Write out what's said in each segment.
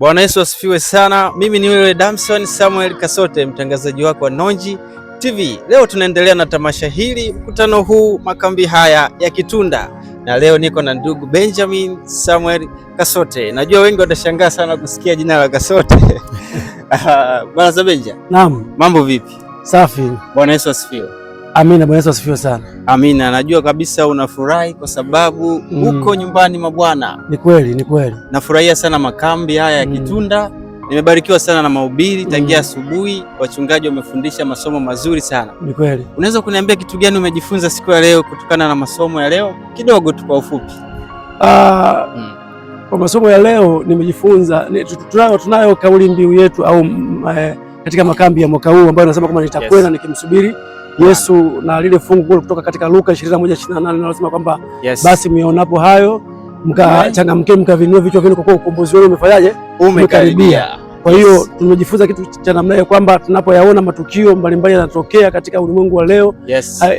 Bwana Yesu asifiwe sana. Mimi ni yule Damson Samuel Kasote, mtangazaji wako wa Nonji TV. Leo tunaendelea na tamasha hili, mkutano huu, makambi haya ya Kitunda, na leo niko na ndugu Benjamin Samuel Kasote. Najua wengi watashangaa sana kusikia jina la Kasote. Bwana Benja. Naam. Mambo vipi? Safi. Bwana Yesu asifiwe. Amina. Bwana Yesu asifiwe sana. Amina. Najua kabisa unafurahi kwa sababu uko nyumbani mwa Bwana. Ni kweli, ni kweli. Nafurahia sana makambi haya ya Kitunda. Nimebarikiwa sana na mahubiri tangia asubuhi, wachungaji wamefundisha masomo mazuri sana. Ni kweli. Unaweza kuniambia kitu gani umejifunza siku ya leo kutokana na masomo ya leo? Kidogo tu kwa ufupi. Kwa masomo ya leo nimejifunza, tunayo kauli mbiu yetu au katika makambi ya mwaka huu ambayo nasema kwamba nitakwenda nikimsubiri Yesu, na lile fungu kutoka katika Luka 21:28 linalosema kwamba basi mionapo hayo mkachangamkeni, mkavinue vichwa vyenu kwa kuwa ukombozi wenu umefanyaje? Umekaribia. Kwa hiyo tumejifunza kitu cha namna hiyo kwamba tunapoyaona matukio mbalimbali yanatokea katika ulimwengu wa leo,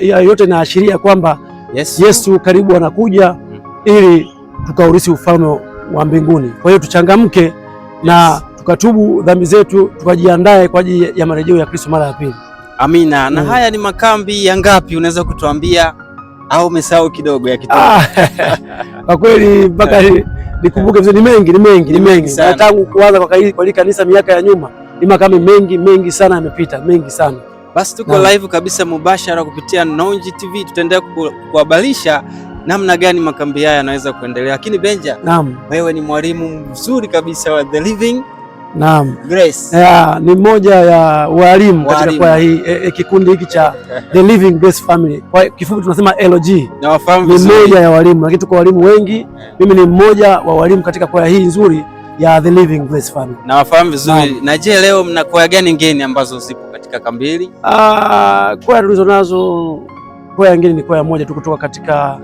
yote inaashiria kwamba Yesu karibu anakuja ili tukaurithi ufalme wa mbinguni. Kwa hiyo tuchangamke na tukatubu dhambi zetu, tukajiandae kwa ajili ya marejeo ya Kristo mara ya pili. Amina. Na haya ni makambi ya ngapi, unaweza kutuambia au umesahau kidogo ya Kitunda? Kwa kweli mpaka nikumbuke vizuri, ni mengi, ni mengi, ni mengi. Na tangu kuanza kwa hili kanisa miaka ya nyuma, ni makambi mengi mengi sana yamepita, mengi sana. Basi tuko live kabisa mubashara kupitia Nonji TV, tutaendelea kuhabarisha namna gani makambi haya yanaweza kuendelea. Lakini Benja, naam, wewe ni mwalimu mzuri kabisa wa The Living Naam. Grace. Ya, ni mmoja ya walimu katika kwaya hii kikundi hiki cha The Living Grace Family. Kwa kifupi tunasema LG. Nawafahamu Ni vizuri. mmoja ya walimu, lakini tuko walimu wengi. Mimi ni mmoja wa walimu katika kwaya hii nzuri ya The Living Grace Family. Nawafahamu vizuri. Na je, leo mna kwaya gani ngeni ambazo zipo katika kambi hili? Kwaya tulizo nazo, kwaya ngeni ni kwaya moja tu kutoka katika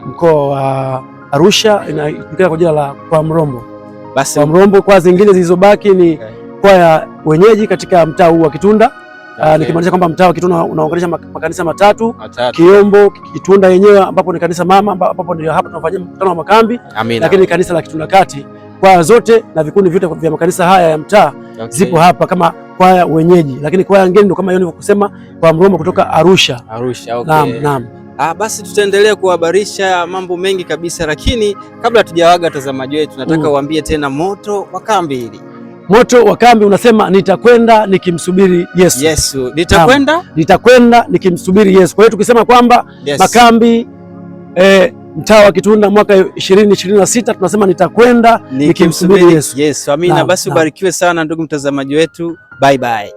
mkoa wa Arusha, inajulikana kwa jina la kwa Mrombo. Basi Kwa Mrombo. Kwaya zingine zilizobaki ni kwaya wenyeji katika mtaa huu wa Kitunda. Nikimaanisha kwamba mtaa wa Kitunda unaunganisha makanisa matatu, Kiombo, Kitunda yenyewe ambapo ni kanisa mama, ambapo ndio hapa tunafanyia mkutano wa makambi. Amina. Lakini kanisa la Kitunda Kati, kwaya zote na vikundi vyote vya makanisa haya ya mtaa zipo hapa kama kwaya wenyeji, lakini kwaya ngeni ndio kama hiyo nilivyokusema, kwa Mrombo kutoka Arusha. Arusha, okay. Naam, naam. Basi tutaendelea kuhabarisha mambo mengi kabisa, lakini kabla hatujawaga watazamaji wetu, nataka uambie tena moto wa kambi hili. Moto wa kambi unasema nitakwenda nikimsubiri Yesu. Yesu, nitakwenda? Nitakwenda nikimsubiri Yesu. Kwa hiyo tukisema kwamba makambi mtaa wa Kitunda mwaka 2026 tunasema nitakwenda nikimsubiri Yesu. Yesu. Amina. Basi ubarikiwe sana ndugu mtazamaji wetu. Bye bye.